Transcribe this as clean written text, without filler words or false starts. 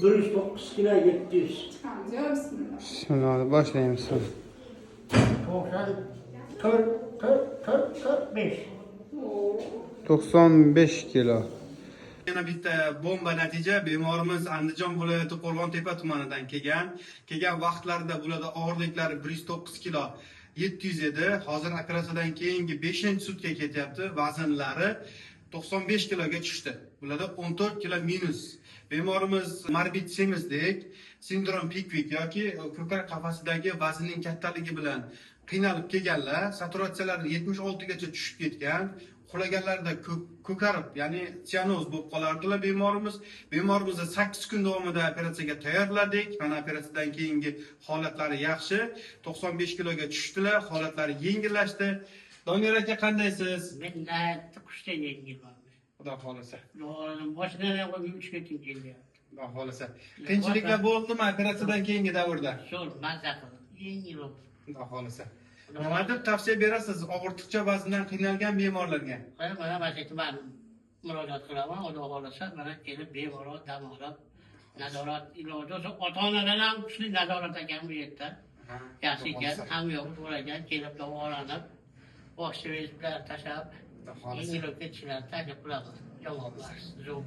109 kilo 700. Chiqamiz, yo, bismillah. Bismillah, boshlaymiz. 94, 4, 4, 4, 5. Oo. 95 kilo. Yana bitta bomba natija. Bemorimiz Andijon viloyati Qo'rg'ontepa tumanidan kelgan. Kelgan vaqtlarida bularda og'irliklari 109 kilo 700 edi. Hozir operatsiyadan keyingi 5-sutka ketyapti. Vaznlari 95 kiloga tushdi. Bularda 14 kilo minus. Bemorimiz morbid semizlik, sindrom Pikvik yoki ko'krak qafasidagi vaznning kattaligi bilan qiynalib kelganlar, saturatsiyalari 76 gacha tushib ketgan. Uxlaganlarida ko'karib, ya'ni sianoz bo'lib qolardilar bemorimiz. Bemorimizni 8 kun davomida operatsiyaga tayyorladik. Mana operatsiyadan keyingi holatlari yaxshi. 95 kiloga tushdilar, holatlari yengillashdi. Doniyor aka, qandaysiz? Men nihoyatda kuchli yengilman. Xudo xohlasa. Dog'larim boshidan oyog'iga 3 ketim kelyapti. Xudo xohlasa. Qiyinchiliklar bo'ldimi operatsiyadan keyingi davrda? Zo'r, mazza qildim. Yengil bo'ldi. Xudo xohlasa. Nima deb tavsiya berasiz og'irtiqcha vazndan qiynalgan bemorlarga? Mana mana shu man murojaat qilaman, Xudo xohlasa, mana kelib bemalol dam olib, nazorat iloji bo'lsa, ota-onalar ham kuchli nazorat ekan bu yerda. Yaxshi ekan, ham yo'q bo'lar ekan, kelib davolanib, bosh bilan tashlab, Xudo xohlasa. yengil bo'lib ketishlarini taklif qilaman. Javoblar zo'r.